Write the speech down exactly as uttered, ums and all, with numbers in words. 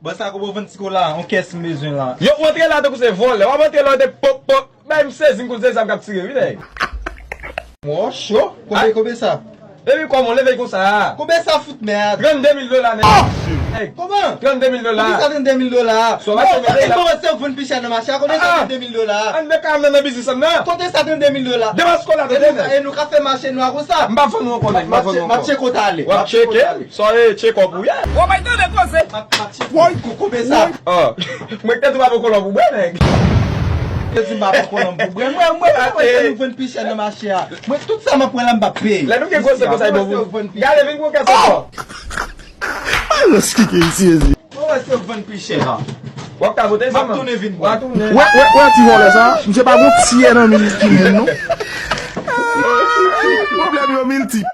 Bòs la, kote w vann ti kola, yon kès m bezwen la. Yo, w antre la tankou se vòlè. W ap antre la, w te pop, pop. Bay m sezi m konn se zam k ap tire, wi, nèg. Mwen cho, konbe, konbe sa. Epi kòman w leve konsa a? Konbe sa fout mèd. Trannde mil dola, nèg. Nèg, Kòman? Trannde mil dola. Konbe sa trannde mil dola. So, w ap fè mèd la. Kòman se w vann pi chè nan mache a? Konbe sa Ah. Trannde mil dola. Ann de ka nan biznis an nan. Kote sa Trannde mil dola? Demas kola, E nou, e nou ka fè mache nwa konsa? M pa vann ou ankò, nèg. M pa vann ou M ap ankò. tcheke w talè. W ap tcheke? Sòre, tcheke w pou yè. Ou bay tande koze. M ap, m ap tcheke w. Konbe sa. Ah. Mwen te di w pa pran kolon pou bwè, nèg. Yo di m pa pran kolon pou bwè. Mwen, mwen, mwen, mwen, nou vann pi chè nan mache a. Mwen, tout sa m ap pran la, m p ap peye. Lè nou gen gwo se konsa, bon. Gade, vin pran kès ankò. Alòs ki ke isi ezi. Mwen wè se vann pi chè la. W ap ka vote M ap tounen vin bwè. W ap tounen. Wè, wè, wè ti vòlè sa. Misye pa gon tiyè nan mil ki moun non. Pwoblèm yo miltip.